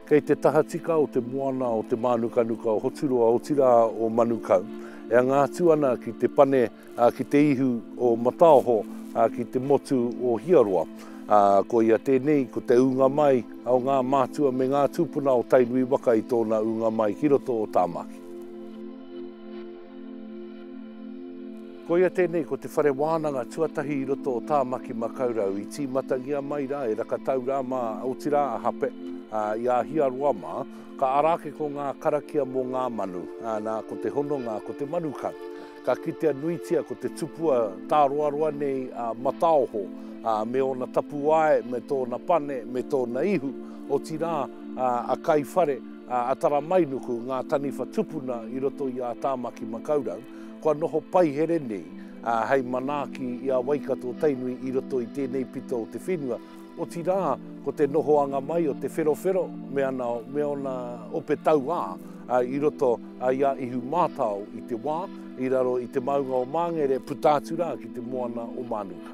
Kei te tahatika o te moana o Te Mānukanuka o Hoturoa, otirā o Manukau, e anga atu ana ki te pane, ki te ihu o Mataoho, ki te motu o Hiaroa. Koia tēnei, ko te ūnga mai o ngā mātua me ngā tūpuna o Tainui waka i tōna ūnga mai ki roto o Tāmaki. Koia tēnei ko te whare wānanga tuatahi i roto o Tāmaki Makaurau i tīmatangia mai rā e Rakataurā mā, otirā a Hape, ā, i a Hiaroa mā, ka ara ake ko ngā karakia mō ngā manu, ā, nā, ko te hononga, ko te manu kau. Ka kitea nuitia ko te tupua tāroaroa nei a Mataoho, ā, me ōna tapuwae, me tōna pane, me tōna ihu, otirā, ā, a Kaiwhare, ā, a Taramainuku, ngā taniwha tupuna i roto i a Tāmaki Makaurau. Kua noho paihere nei hei manaaki i a Waikato Tainui i roto i tēnei pito o te whenua, otirā ko te nohoanga mai o Te Wherowhero me ana me ōna ope tauā i roto i a Ihumātao i te wā i raro i te maunga o Māngere puta atu rā ki te moana o Mānuka.